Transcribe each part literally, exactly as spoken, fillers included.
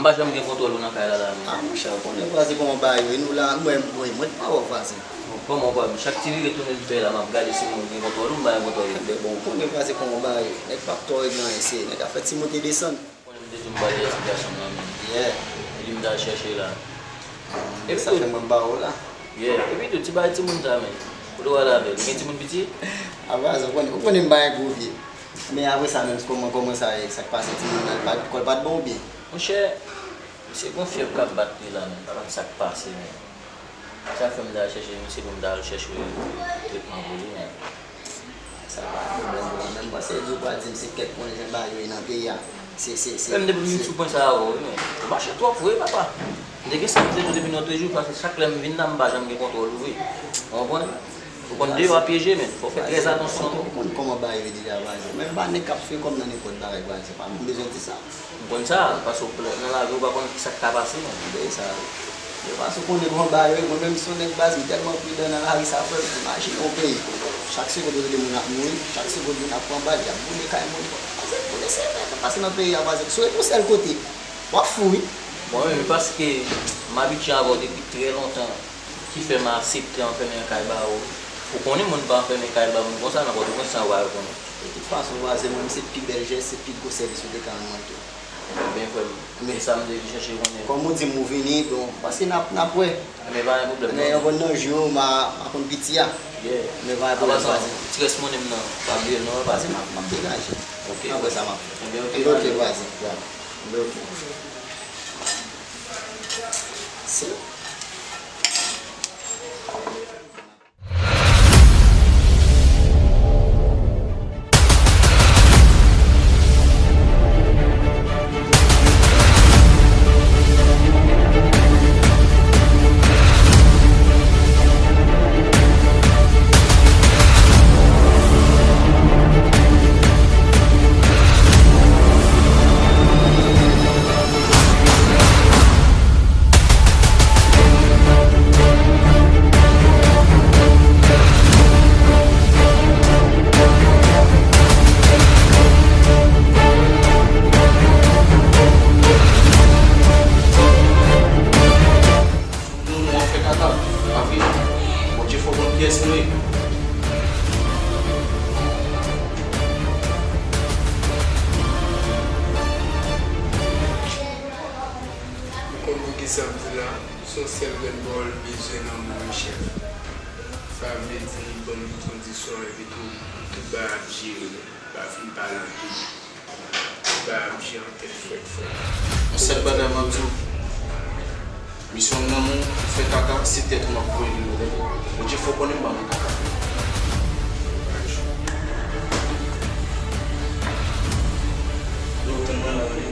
M pa janm gen kontwòl ou nan kay la, la, non. Ah, monchè, ou konnen vwazen kòman bagay yo ye, nou la, mwen, mwen, mwen pa wè vwazen. Bon, kòman w pa wè m? Chak ti vire tounen m fè la, m ap gade si m gen kontwòl ou, m pa gen kontwòl ou. Men bon, ou konnen vwazen kòman bagay yo ye. Nèg p ap twò regle anyen, se nèg ap fè ti monte desann. Ou konnen m te di w m pral jere sitiyasyon m nan, men. Yeah. Epi m t al chèche la. Epi sa tou, fè mwen m pa wè w la. Yeah. Epi tou, ti bagay timoun sa, men. Kote w al avè l? Ou gen timoun piti? Ah, vwazen, ou konnen, ou konnen m pa gen gwo pye. Men apre sa menm, kòman, kòman sa ye? Sa k pase, timoun nan, li pa, kò l pa t bon oubyen? Monchè, misye gon fyèv k ap bat li la, men. M pa konn sa k pase, men. Sa fè m t al chèche misye pou m t al chèche tretman pou li, men. Sa pa pwoblèm pou mwen menm, paske di w pral di m se kèk konnen jan bagay yo ye nan peyi a. Se, se, se, Menm depi m vin sou pwen sa a avè w, wi, men. Ou mache twòp vre, papa. M te gen sa m te di w depi nan premye jou, paske chak lè m vin la, m pa janm gen kontwòl ou vre. Ou konprann? Ou konn deyò a pyeje, men. Fò w fè trè atansyon tou. Ou konn kòman bagay yo ye deja, vwazen. Men m pa nèg k ap fè kòm nan nenpòt bagay, vwazen. Pa menm bezwen di sa. M konn sa, paske w plè-, nan lavi w pa konn ki sa k ka pase, non. Dèyè sa, yo pa sou konnen kòman bagay yo ye, mwen menm se yon nèg baz, m tèlman pridan nan lari sa, frè m, imajine yon peyi. Chak segonn ou tande moun ap mouri, chak segonn moun ap pran bal, y ap boule kay moun. Vwazen, boule se bagay k ap pase nan peyi a, vwazen. Si w rete yon sèl kote, w ap fou, wi. Bon, wi, men paske m abitye avè w depi trè lontan, ki fè m aksepte anfèmen nan kay ba ou. Ou konnen moun pa anfèmen kay l ba moun konsa, nan Pòtoprens, san ou pa reponn. De tout fason, vwazen, mwen, se pi bèl jès, se pi gwo sèvis ou te ka rann mwen tou. Ebyen, frè m, men, se sa m te vin chèche konnen. Kòm ou di m ou vini, bon, paske n ap, n ap wè. Ebyen, pa gen pwoblèm, non. Men yon bon nan jou, m a, m a konn piti a. Yeah. Men pa gen pwoblèm, vwazen. Ti rès monnen m nan, pa bliye l, non, papa. Vwazen, m ap, m ap degaje. Ok. N ap wè sa m ap fè. Ebyen, ok, vwazen. Ebyen, ok, vwazen. Ya. Ebyen, ok. Se Nou, nou ap fè kaka, pa vre? Bondye fò konn kiyès nou ye. Ou konn poukisa m di la? Se yon sèl grenn pawòl m bezwen nan men w, chèf. Sa vle di, ban m tout kondisyon, epi tou, tout bagay ap jere. Pa fin pale anpil. Bagay ap jere anpil frèt, frèt. Yon sèl bagay m ap di w. Misyon m nan men w, fè kaka, se tèt ou m ap voye li, tande? Bondye fò konnen m pa nan kaka. Yo tann mwen la, tande?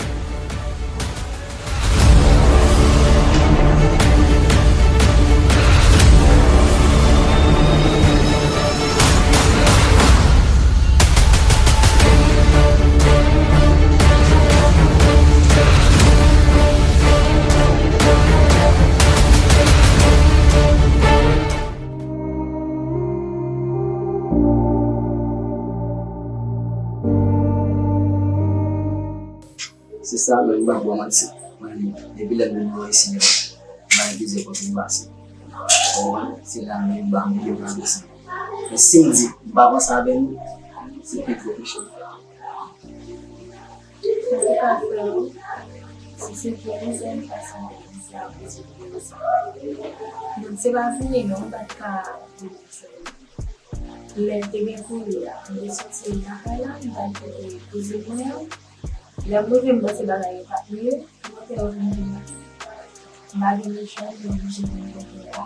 Se sa, men m p ap ba w manti. Mwen, depi lè m vin bò isi a, m pa gen plizyè kote m pase. Ou konprann? Se la menm m ba m pye m nan desann. Men si m di m pa panse avè nou, se pi gwo peche m fè. Antouka, frè, si se pou rezon, m pase nan legliz la, pou se pou rezon. Donk, se pa vini, non, m pa t ka vini sèlman. Lè te gen kouri a, m te soti lakay la, m t al kote kouzin mwen an. Lè m rive, m panse bagay yo pa t mye, motè yo vin vin. M pa gen lechon, m te oblije vin kote a.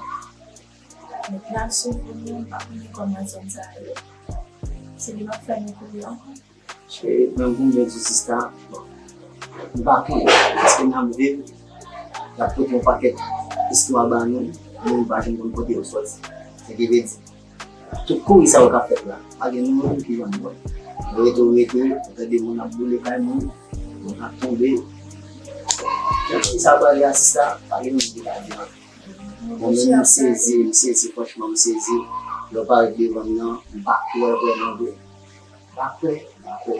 Donk, n ap soufri, m pa konnen kòman zòn sa yo. Se li m ap fè nou kouri ankò. Cheri, menm pou m byen di w, sista, bon, m pa konnen, paske n ap viv, y ap pote yon pakèt istwa ba nou, nou pa janm konn kote yo sòti. Sa ki vle di, tout kouri sa yo k ap fèt la, pa gen nou menm ki jwenn bò. Nou rete, nou rete, nou tande moun ap boule kay moun, moun ap tonbe. Kèlkeswa bagay la, sista, pa gen moun ki ka di anyen. Bon, men m sezi, m sezi, franchman, m sezi. Lè w parèt devan m nan, m pa kwè vrèman vre. M pa kwè, m pa kwè.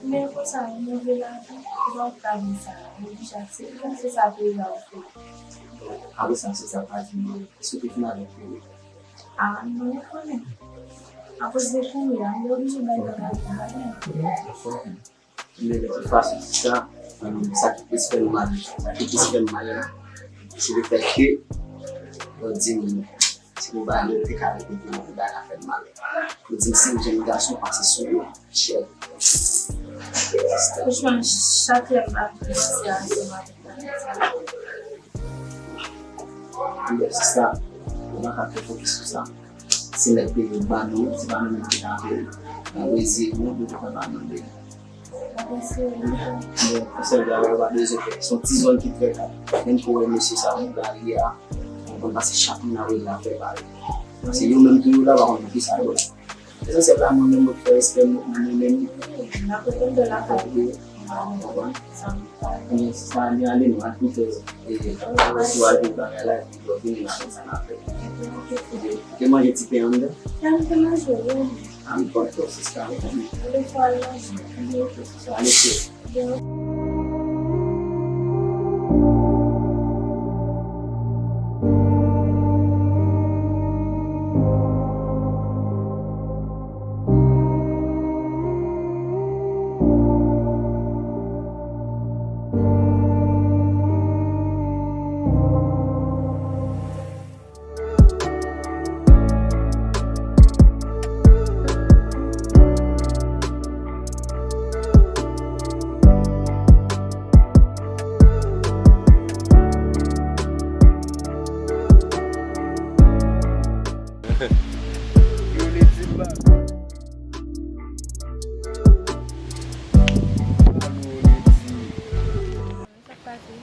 Men konsa, yon move lavi, ou pa ka di sa, ou oblije aksepte, se sa peyi a ofri. Apre sa, se sa pa di mwen, èske w te fin avèk li? Ah, non, ou konnen. Akoz de kounye a, m oblije bay bagay pou bagay. Men de tout fason, sista, sa ki plis fè m mal, sa ki plis fè m mal la, se lefètke yo di m, si m pa ale, yo te ka repete m, bagay la fè m mal. Yo di m si yon jèn gason pase sou yo, chèl. Franchman, chak lè m ap panse a sa, m ap Anben, sista, nou pa ka twò fokis sou sa. Se nèg peyi yo ba nou, se pa nou menm ki ta fè l. N ap reziye nou, nou te fè pa nou de. Bon, yon sèl bagay yo pa bezwen fè. Se yon ti zòn ki trè kalm. Menm pou wè mesye sa yo nan lari a, ou konn pase chak moun ap rele afè pa yo. Paske yo menm tou yo la pa konn pou kisa yo la. Lesansyèl la, mwen menm, mwen fè respè mwen, mwen menm. Mwen konprann. Men sa, men ale nou al koute, e, ou al koute bagay la, epi lè w vini la, konn sa n a fè. Te manje ti pen anndan? An te manje, wi. An pote sista, wi. Lè fwa al manje. Anben, ok, sista, ale, cheri. Yo vle di m pa. Alo, Leti. Sa k pase?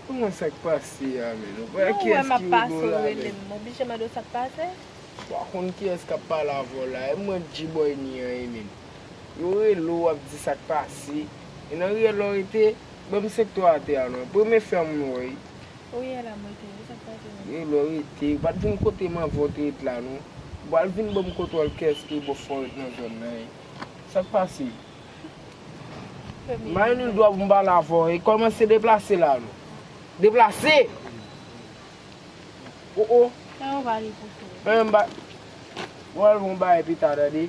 Ou konn sa k pase a, men. Ou wè kiyès ki rele w la, men. Ou wè m ap pase, w rele m. M oblije mande w sa k pase. Ou pa konn kiyès k ap pale avè w la. E mwen G-Boy ni an, e, men. Yo rele w, w ap di sa k pase. E nan riyèl la w rete, ban m senk twa atè a non. Premye fè moun wè. Ou ye la, m rete. Sa k pase menm? Rele w rete. Ou pa t vin kote m anvan w te ret la non. Ou pral vin ban m kontwòl kiyès ki bo fò ret nan zòn nan, e. Sa k pase? M pa gen nil dwa pou m pale avè w. E kòmanse deplase la non. Deplase! O, o. Sa yo pale pou tou. Men m ba, m pral bon bagay pita, tande.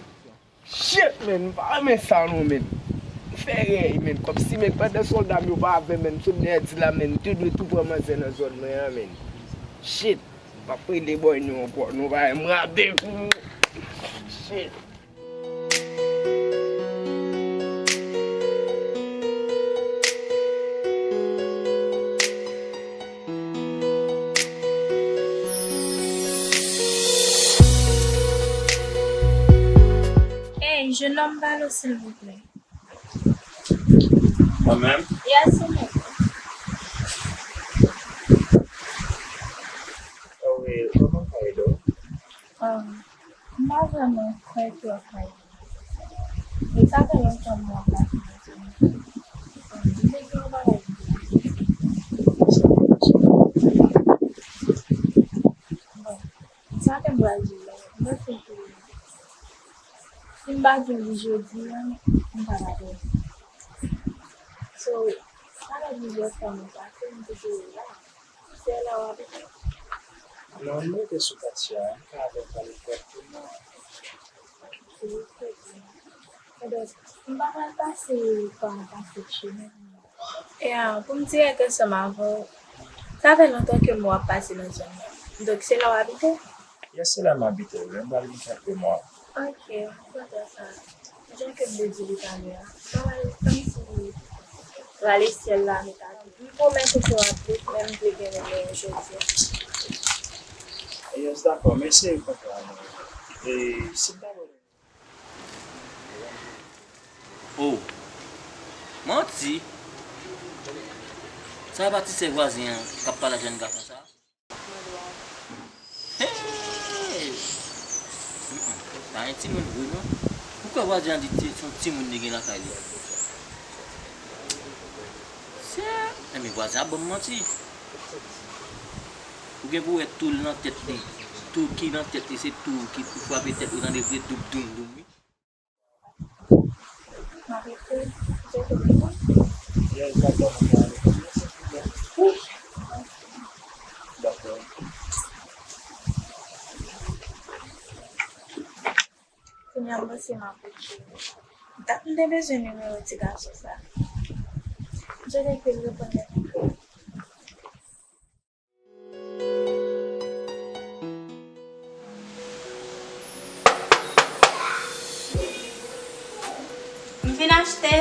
Shit, men, m pa renmen sa non, men. M fè rèy, men. Kòmsi, men, pandan sòlda m yo pa avè m, men, m sot dèyè di la, men, m te dwe tou pran manzè nan zòn mwen an, men. Shit. M ap rele bòy nou ankò. Nou pa m rape pou. Shit. Hey, je nòm balo, silvouplè. Mwen menm? Yes, ou menm. Ok, kòman ka ede w? Um, m pa vrèman kwè twòp nan li. E sa fè lontan m ap pase nan zòn nan. Um, m te gen yon bagay pou m di. Bon, sa ke m pral di w la, m panse ke si m pa di w li jodi a, m pa t ap wè. So, sa fè plizyè fwa nou pase, m toujou la. Se la w abite? Non, m rete sou katye a, m ka avè w pale kòrèkteman. Wi, trè byen. Ebyen, m pa pral pase pa, pase chemen. E a, pou m dirèk ansanm avè w, sa fè lontan ke m wè w ap pase nan zòn nan. Donk, se la w abite? Yes, se la m abite, wi. M pral gen kèk mwa. Ok, m kontan sa. Jan ke m te di li talè a, m pa wè l kòmsi rale syèl la met atè. M pwomèt ou ke w ap vin, men m vle gen yon men jodi a. Yes, dakò, men se kontra nou. E si m ta Oh! Manti! Sa e pa ti sè vwazen an k ap pale ak jèn gason sa? Hey! Mm-mm. Pa gen timoun vre non. Ou kwè vwazen an di se yon timoun li gen lakay li? Sè! Enben vwazen ap ban m manti. Ou gen pou wè tou l nan tèt li. Tou ki nan tèt li se tou ki pou frape tèt li tande vre doub doum doum wi. M a Yes, dakò, mwen ale. Dakò. Kounye a, m panse m ap oblije. Dat m te bezwen nimewo ti gason sa. M swete ke l reponn lè m ekri. M vin achte.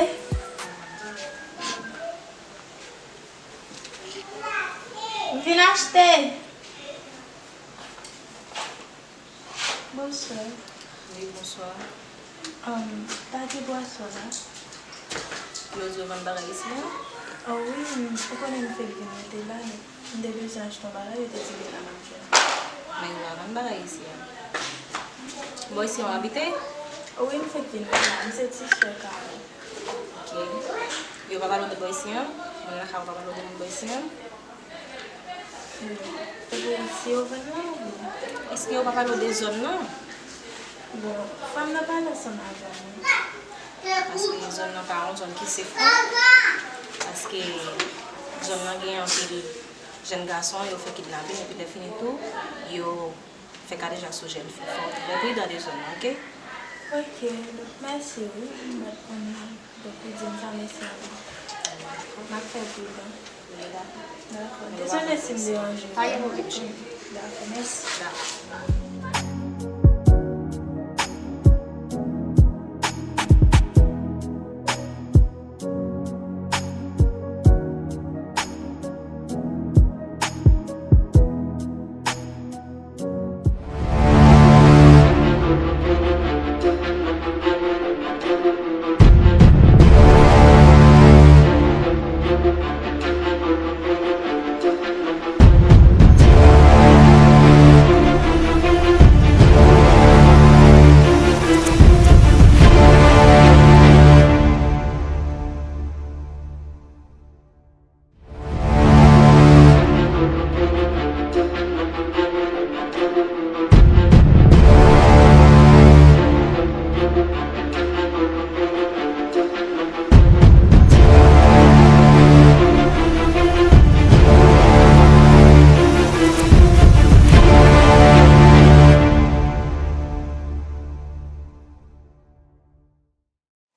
M vin achte. Bonswa. Wi, bonswa. Um, pa gen bwason la? Yo di yo vann bagay isi a? Oh wi, m, ou konnen m fèk vin rete la, m te bezwen achte yon bagay, yo te di m la m ap jwenn. Men yo pa vann bagay isi a. Bò isi a w abite? Oh wi, m fèk vin rete la, m se ti sè Karen. Ok. Yo pa pale w de bò isi a? Moun lakay ou pa pale w de moun bò isi a? Hmm. Epi si yo vann la oubyen? Èske yo pa pale w de zòn nan? Bon, fanm nan pale ansanm avè m wi. Paske zòn nan pa yon zòn ki sef non. Paske zòn nan gen anpil jèn gason, yo fè kidnapin, epi lè fini tou, yo fè kadejak sou jèn fi. Fò w trè pridan de zòn nan, ok? Ok, donk mèsi wi, m mèt konnen. Donk, ou di m sa, mèsi anpil. M ap fè pridan. Dakò. Dezole si m deranje w. Pa gen pwoblèm, cheri. Dakò, mèsi. Dakò.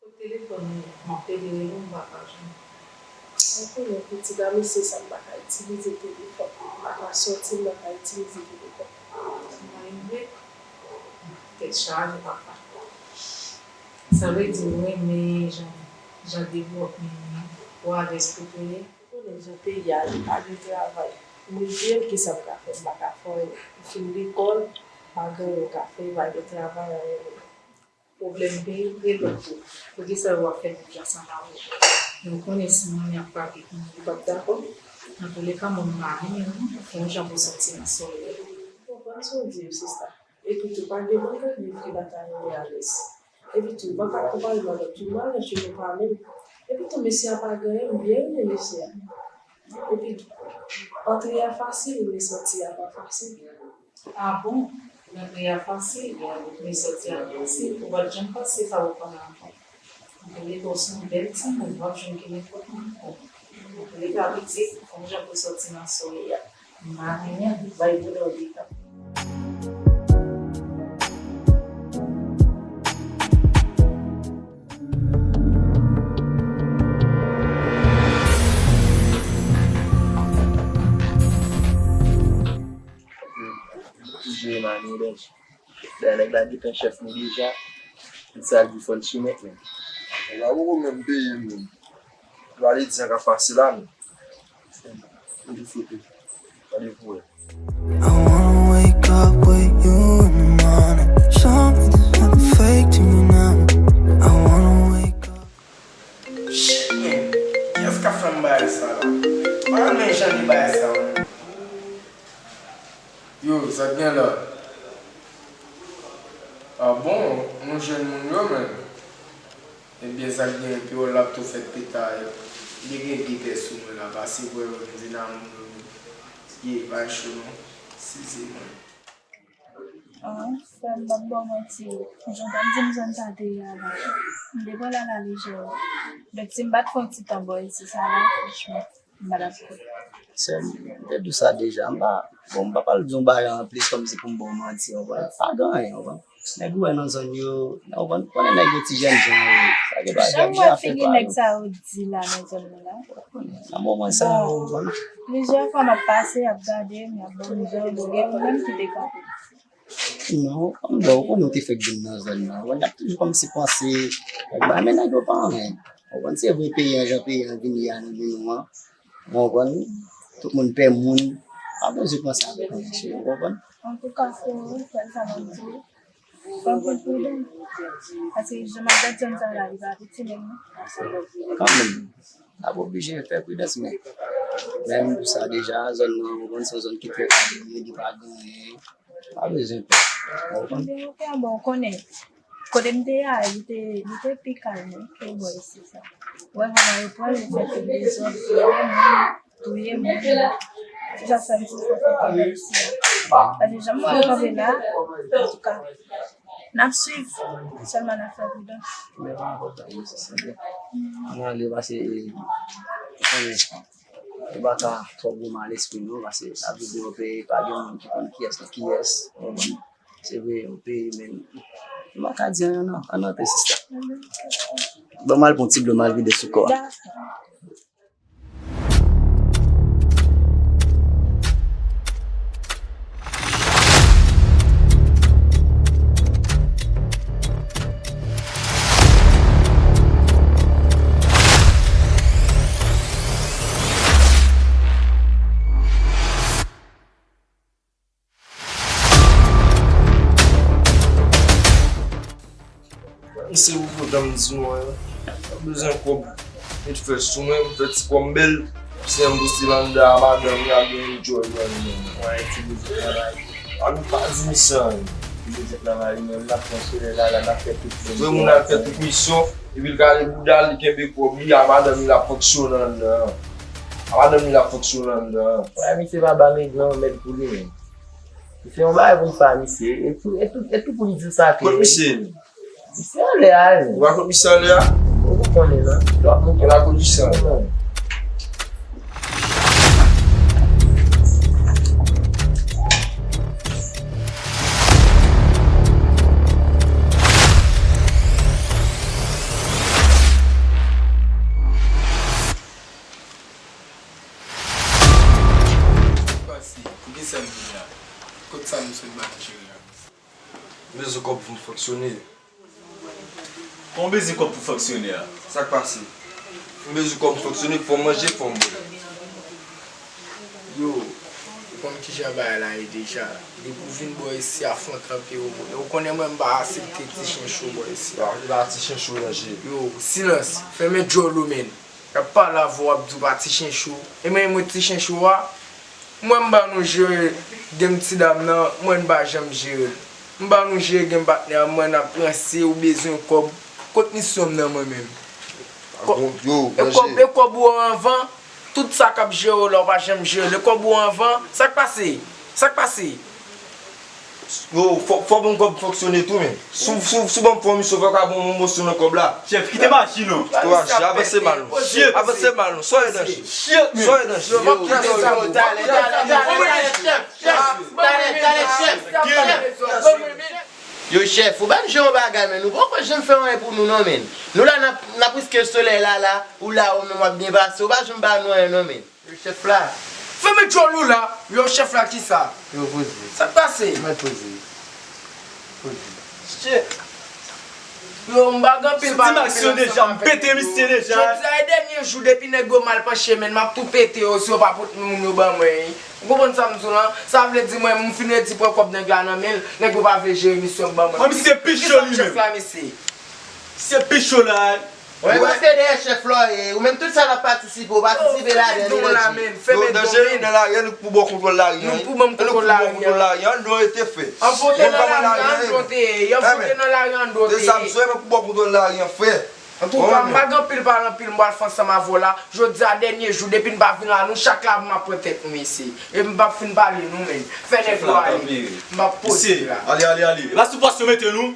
Kot telefòn ou, m ap tande rele w, m pa ka jwenn. Mwen konnen pitit a mesye sa m pa ka itilize telefòn. M pa ka sòti, m pa ka itilize telefòn. Mwen vre, tèt chaje papa. Sa vle di ou renmen jan, jan devlopman ou alèz kote w ye. Ou konnen jan peyi a ye, pa gen travay. M bliye m kisa m ka fè, m pa ka fè anyen. M fin lekòl, pa gen anyen m ka fè, pa gen travay, anyen. Pwoblèm peyi, e lòt tou. Poukisa yo ap fè nèg la sanba wè? Men ou konnen si manmi ak papi konnen, li p ap dakò. Antouleka, mwen m pa renmen non, fè yon jan pou sòti nan sa w ye. M konprann sa w di yo, sista. Epi tou, pa gen moun k ap viv ki pa ta renmen alèz. Epi tou, ou pa ka konpare m avèk tout malè, nou pa menm. Epi tou, mesye a pa gen anyen, m byen renmen mesye a. Epi, antre a fasil, men sòti a pa fasil. A bon? Rantre a fasil, men sòti a fasil. Ou pa t janm panse sa ou konn ankò. Antouleka, ou se yon bèl timoun, w ap jwenn ki nenpòt moun ankò. Antouleka, pitit, fè yon jan pou sòti nan sa w ye a. M pa renmen, bay bouda w de kap. Jere manye w dèyè. Dayè nèg la gentan chèf nou deja. Li sa di fò l soumèt menm. Nèg la poko menm peye moun. Li pale di sa k ap pase la menm. M di foto. Gade pou wè. I wanna wake up with you in the morning. Show me there's nothing fake to me now. I wanna wake up. Shit, man. Kiyès k ap fè m bagay sa la? Pa renmen jan li bagay sa, man. Yo, sa k gen la? Ah bon, nou jwenn moun yo, man. Ebyen, sa k gen, piyòl la ap tou fèt peta. Li gen de pè sou mwen la, pase vre, yo di nan moun yo. Ye, pa cho non. Sizi mwen. Frè m, m p ap ba w manti, jan w t ap di m zòn sa te ye a la, m te pran l alalejè. Donk, si m pa t fè yon ti tan bò isi sa la, franchman, m pa t ap konnen. Sè m, m te di w sa deja, m pa, bon, m pa pral di yon bagay anplis kòmsi pou m ba w manti, w konprann? Pa gen anyen, w konprann? Nèg ou wè nan zòn yo, w konprann, konnen nèg yo ti jènjan yo, sa gen bagay, jan m wè figi nèg sa yo di la nan zòn nou la. Nan moman sa, w konprann. Plizyè fwa m ap pase, y ap gade m, y ap ban m jan, bon, gen moun menm ki te kanpe. Non, kòm lè w konnen w te fèk vin nan zòn nan, w konn y ap toujou kòmsi panse, nèg ba, men nèg yo pa anyen. W konprann, se vre peyi an, jan peyi an vin ye a nan men nou an. W konprann, tout moun pè moun, pa bezwen panse avèk anyen, cheri, w konprann? Antouka, frè, frè, sa m ap di w, fò w pran pridan. Paske jan m ap gad zòn sa la, li pa piti menm, non. Kanmenm, n ap oblije fè pridans, men, menm pou sa deja, zòn nan, w konprann, se yon zòn ki trè kalme, li pa gen anyen. Pa bezwen pè. Ou konprann? Ebyen, oke, bon, ou konnen. Kote m te ye a, li te, li te pi kalm ke bò isi sa. Ou wè, kòman yo pran, yo fè tout dezòd, vòlè moun, touye moun. Se sa, sa m di, fò fè pridans isi a. Paske jan m wè yo kanpe la, antouka, n ap swiv. Sèlman n ap fè pridans. Men pa enpòtan, wi, se sa. Ann ale, pase, e, ou konnen. Ou pa ka twò gwo malespri non, paske sa vle di yon peyi pa gen moun ki konn kiyès ki kiyès, ou konprann? Se vre, yon peyi, men nou pa ka di anyen non, ann antre sista. Ban m al pran ti dlo m al vide sou kò a. Misye pou kontan m di nou an, mwen bezwen kòb, met fè sou mwen, m fè ti kòb m bèl, se yon bousti anndan a madanm li ap gen enjoy nan li menm. Mwen ki bezwen travay. A nou pa di misye anyen. Li bezwen travay li menm, l ap pran solèy la, la, l ap fè tout misyon. Vre moun al fè tout misyon, epi l kale bouda l, li kenbe kòb li, a madanm li l ap fonksyone anndan an. A madanm li l ap fonksyone anndan an. Wè, misye pa ba nèg lan mèd pou li menm. Se yon bagay pou m fè a misye. E tou, e tou, e tou pou m di sa ke. Kot misye ye? Misye anlè a, wi. Ou pa kot misye anlè a? Ou konnen, non? L ap monte. Ou la kot misye anlè a? Pase, poukisa m vin la? Kot sa m sot ba ti cheri a? M bezwen kòb pou m fonksyone. Kòman w bezwen kòb pou fonksyone a? Sa k pase? M bezwen kòb pou fonksyone, fò m manje, fò m bwè. Yo, ou konn kijan bagay la ye deja. Depi w vin bò isi a, fon tranpe w. Ou konnen mwen m pa aksepte ti chen cho bò isi a. Ou pa ti chen cho nan je. Yo, silans. Fèmen djòl ou, menn. Y ap pale avè w, w ap di w pa ti chen cho. E mwen, mwen ti chen cho a, mwen m ba nou jere game ti dam nan, mwen m pa janm jere l. M ba nou jere game patnè a, mwen n ap ranse, ou bezwen kòb. Kot misyon m nan mwen menm? Kò-, e kòb, e kòb ou an anvan, tout sa k ap jere w la, ou pa janm jere l. E kòb ou an anvan, sa k pase? Sa k pase? Yo, fò, fò ban m kòb fonksyone tou, men. Si w, si w, si w ban m fon misyon, fò w ka ban m yon moso nan kòb la. Chèf, kite machin nan. Kite machin, avanse mal, non. Avanse mal, non. Soyez dangereux. Soyez dangereux. Yo, yo, yo, yo, talè, talè, talè, talè, chèf, chèf, talè, talè, chèf, chèf. Yo, chèf, ou pa t jwe yon bagay, men. Nou poko janm fè anyen pou nou, non, men. Nou la, n ap, n ap riske solèy la, la, ou la, ou menm w ap byen pase, ou pa janm ba nou anyen, non, men. Yo, chèf la. Fèmen djòl ou la. Yo, chèf la, kisa? Yo, poze. Sa k pase? Mèt poze. Poze. Shit. Yo, m pa gen anpil bagay pou fè ansanm avèk yo. Jodi a e dènye jou, depi nèg yo mal panche, men m ap tou pete yo si yo pa pot moun yo ban mwen. Ou konprann sa m di w lan? Sa vle di mwen, m fin redi pran kòb nèg la nan men l, nèg yo pa vle jere misyon ban mwen. Mwen, misye pi cho li menm. Misye pi cho la. Wè, paske dèyè chèf la w ye, ou menm tout sa n ap patisipe, ou patisipe ladan l, men. Yo, danje, nou nan lari a, nou k pou ba w kontwòl lari a, wi. Nou k pou ban m kontwòl lari a. Ann, nou rete fè. Ann fote nan lari a, ann fote. Ann fote nan lari a, ann fote. Se sa m swe, men pou ba w kontwòl lari a, frè. Antouka, m pa gen anpil pale anpil, m pral fè ansanm avè w la. Jodi a dènye jou, depi n pa vin la, nou chak la, m ap pran tèt nou mesye. E m p ap fin pale non, men. Fè nèg yo ale. M ap poze la. Ale, ale, ale. La sou pòs yo mete nou.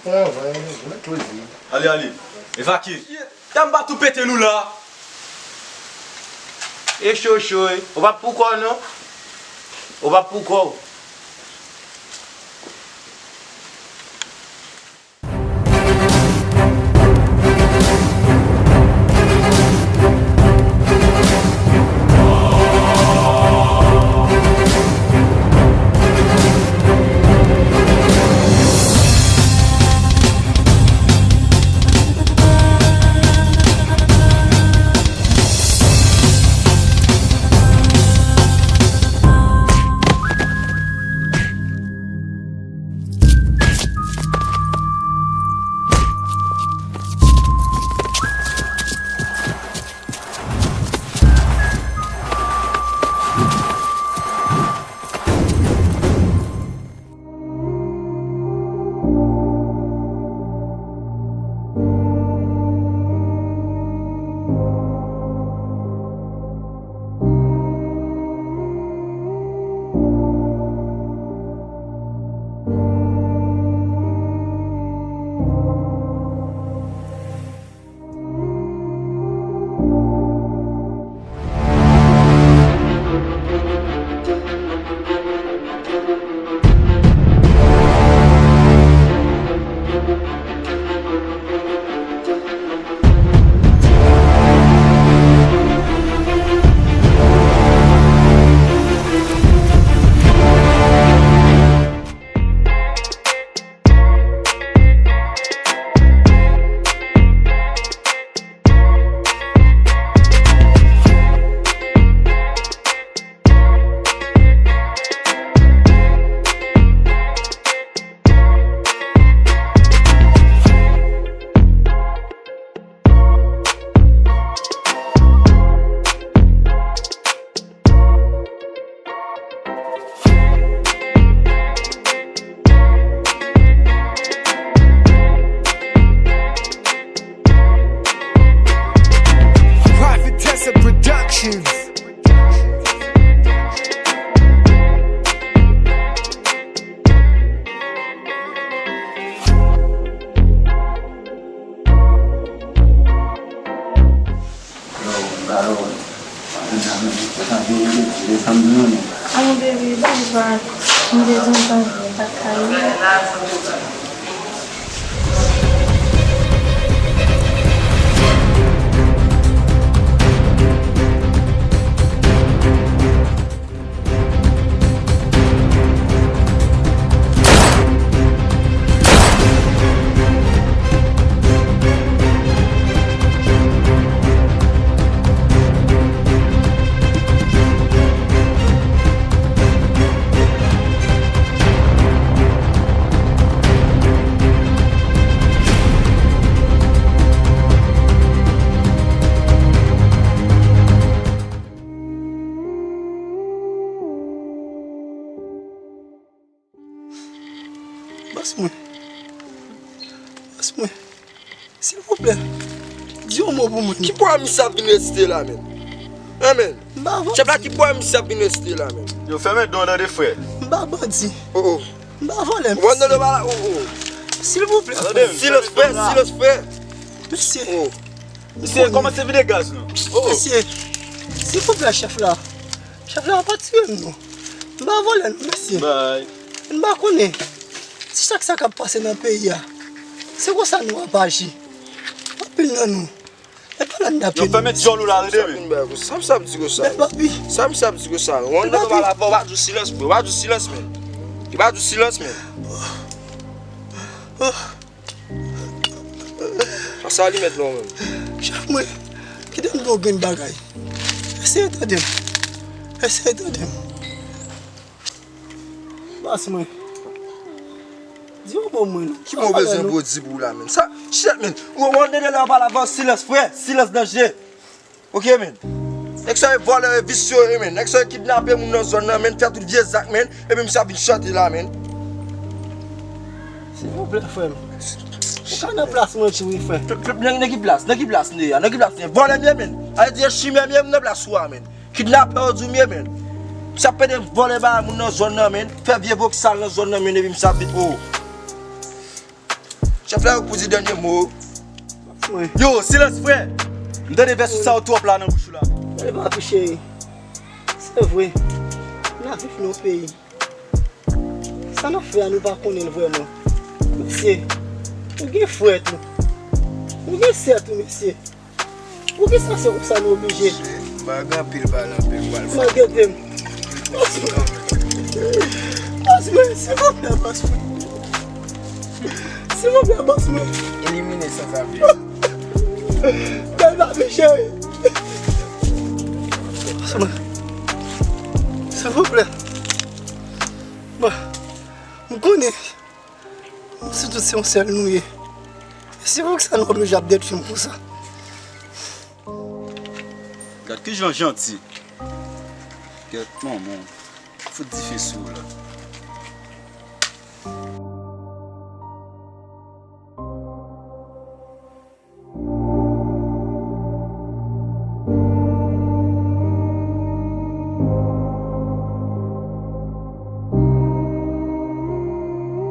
Pran van, mèt poze. Ale, ale. Evakye. Dam pa tou pete nou la. E cho cho, e. Ou p ap pou kò w non. Ou p ap pou kò w. Prophetessa Productions. Alon, baby, ban m vag. M bezwen tann ou, m pa ka ye. Bòs mwen. Bòs mwen. Silvouplè. Di yon mo pou mwen. Ki bwa misye ap vin resite la menm? Hein, menm? M pa bandi. Chèf la, ki bwa misye ap vin resite la menm? Yo, fèmen don w tande, frè. M pa bandi. Oh, oh. M pa vòlè, mesye. Ou pa tande ba la? Oh, oh. Silvouplè, frè. Silans, frè, silans, frè. Mesye. Oh. Mesye, kòmanse vide gaz, non. Oh, oh. Mesye. Silvouplè, chèf la. Chèf la pa tire m non. M pa vòlè non, mesye. M pa konnen. Si chak sa k ap pase nan peyi a, se konsa nou ap aji. Anpil nan nou. E pa la n ap. Yo, fèmen dyòl ou la, tande, wi. Sa misye ap di konsa? Men papi. Sa misye ap di konsa? Ou pa di silans, bro. Ou pa di silans, men. Ou pa di silans, men. Sa, sa li mèt la menm. Chèf mwen, kite m di w yon grenn bagay. Eseye tande m. Eseye tande m. Bòs mwen. Di yon mo mwen non. Ki mo w bezwen pou w di pou w la, menm? Sa, chèf, menm. Ou, ou ap tande lè w pale avè w, silans, frè. Silans danje. Ok, menm. Nèg sa yo vòlè, yo visye, yo, menm. Nèg sa yo kidnape moun nan zòn nan, menm, fè tout vye zak, menm. Epi misye ap vin chante la, menm. Silvouplè, frè m. Sa nan plas mwen tou wi frè. Nan, nan ki plas? Nan ki plas nou ye a? Nan ki plas nou ye? Vòlè m ye, men. Ale di e chimè m ye, m nan plas ou a, men. Kidnapè yo di m ye, men. Sa pede vòlè bagay moun nan zòn nan, men. Fè vye vòksal nan zòn nan, men, epi m sa vit, o. Chèf la yo pou di dènye mo. Mwen. Yo, silans, frè. M tande vès ou sa yo twòp la nan bouch ou la. Mwen pa tou cheri. Se vre. N ap viv nan yon peyi. Sa n ap fè a, nou pa konnen l vrèman. Mesye, ou gen frè tou. Ou gen sè tou, mesye. Poukisa se konsa nou oblije? M pa gen anpil pale anpil, m pral fè. Malgre m. Bòs mwen, silvouplè, bòs mwen. Silvouplè, bòs mwen. Elimine sanzave. Bèl papi cheri. Bòs mwen. Silvouplè. Bon, m konnen. Nou sitou se yon sèl nou ye. Se poukisa nou oblije ap detwi m konsa? Gad kijan l janti. Kèt manman, fout dife sou ou la.